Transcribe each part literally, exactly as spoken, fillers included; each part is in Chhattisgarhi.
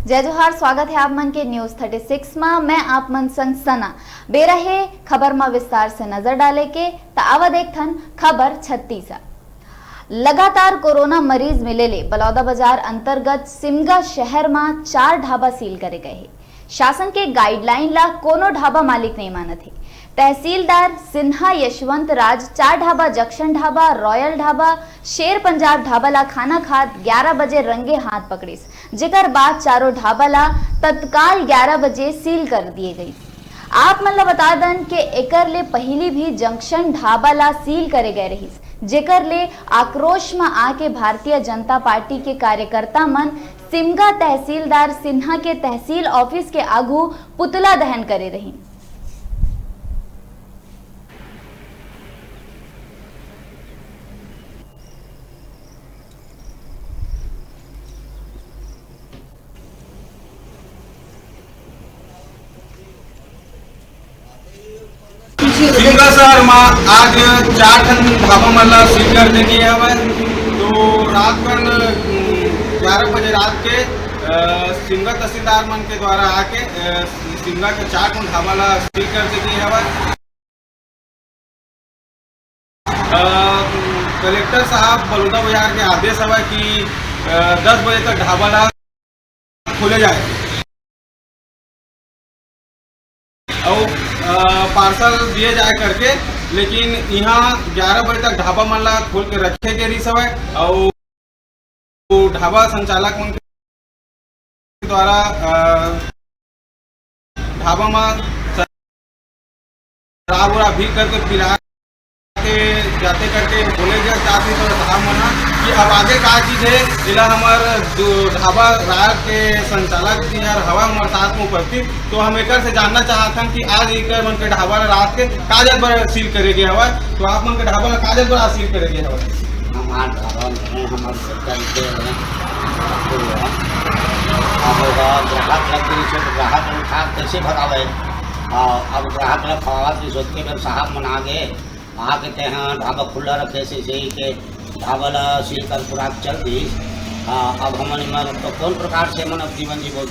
जय जोहार, स्वागत हे आप मन के News Thirty Six मा। मैं आप मन संग सना। बेरा हे खबर मा विस्तार से नजर डाले के, त आवा देखथन खबर छत्तीसा। लगातार कोरोना मरीज मिले ले बलौदाबाजार अंतर्गत सिमगा शहर मा चार ढाबा सील करे गए हे। शासन के गाइडलाइन ला कोनो ढाबा मालिक नइ मानत हे। तहसीलदार सिन्हा यशवंत राज चार ढाबा, जंक्शन ढाबा, रॉयल ढाबा, शेर पंजाब ढाबा ला खाना खात ग्यारह बजे रंगे हाथ पकड़िस, जेकर बाद चारों ढाबा ला तत्काल ग्यारह बजे सील कर दिए गइस। आप मन ला बता दन के एकर ले पहिली भी जंक्शन ढाबा ला सील करे गए रहिस, जेकर ले आक्रोश म आके भारतीय जनता पार्टी के कार्यकर्ता मन सिमगा तहसीलदार सिन्हा के तहसील ऑफिस के आगू पुतला दहन करे रहिन। सिमगा शहर म आज चार ठन ढाबा मन ला सील कर दे गे हवय। तो रात कन, उम, ग्यारह बजे रात के, अ, सिमगा तहसीलदार मन के द्वारा आके, अ, सिमगा के चार ठन ढाबा ला सील कर दे गे हवय। अ, कलेक्टर साहब बलौदा बाजार के आदेश हवय कि, अ, दस बजे तक ढाबा ला खोले जाए अउ, अ, पार्सल दिए जाए करके, लेकिन इहाँ ग्यारह बजे तक ढाबा मन ला खोल के रखे के रिहिस हवय अउ ढाबा संचालक मन के द्वारा, अ, ढाबा म शराब उराब भी करके पिला के जाते करके बोले गए साथ ही थोड़ा साहब मना कि अब आगे का चीज है, जिला हमार जो ढाबा रात के संचालक जी हर हवा हमारे साथ में उपस्थित, तो हम एकर से जानना चाहत हन कि आज एकर मन के ढाबा ला रात के काजल पर सील करे गए हवा, तो आप मन के ढाबा ला काजल पर आज सील करे गए हवा। हमार ढाबा में हमार होटल के तो अब ओकर ग्राहक लग गई से तो ग्राहक उठा कैसे भगावे? आ, अब ग्राहक ला खवावत की सोच के जब साहब मन आ गए, आके तेहा ढाबा खुला रखे से, से ही के ढाबा ला सील कर पूरा चल दी। आ, अब हमन इमन तो कौन प्रकार से मन अब जीवन जीवो?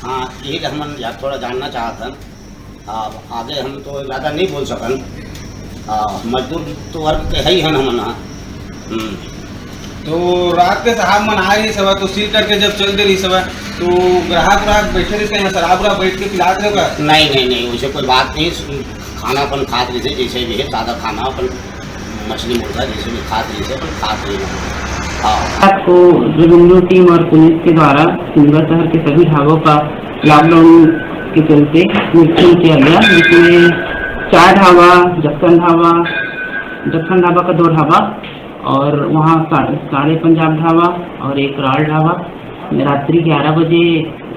हाँ, यही ला हमन जा-, थोड़ा जानना चाहत हन। आ, आगे हम तो ज्यादा नहीं बोल सकन। आ, मजदूर तो वर्ग के है ही हन हमन, हाँ। हम्म। तो रात के साहब मन आए रही सवा, तो सील करके जब चल दे रही सवा, तो ग्राहक व्राहक बैठे रही, कहीं शराब उराब बैठ के पिलात रहे का? नहीं, नहीं, नहीं, वैसे कोई बात नहीं। खाना अपन खात रही थे, जैसे भी है, सादा खाना अपन मछली मुर्गा जैसे भी खात रही थे, अपन खात रही थे। हाँ। रात को रेवेन्यू टीम और पुलिस के द्वारा सिमगा शहर के सभी ढाबों का लॉकडाउन के चलते निरीक्षण किया गया, जिसमें चार ढाबा, जक्सन ढाबा, जक्सन ढाबा का दो ढाबा और वहाँ का-, काले पंजाब ढाबा और एक राल ढाबा में रात्रि ग्यारह बजे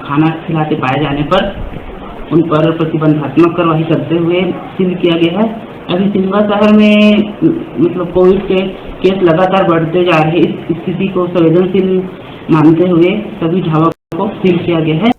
खाना खिलाते पाए जाने पर उन पर प्रतिबंधात्मक कार्रवाई करते हुए सील किया गया है। अभी सिमगा शहर में, मतलब, कोविड के केस लगातार बढ़ते जा रहे, इस स्थिति को संवेदनशील मानते हुए सभी ढाबा को सील किया गया है।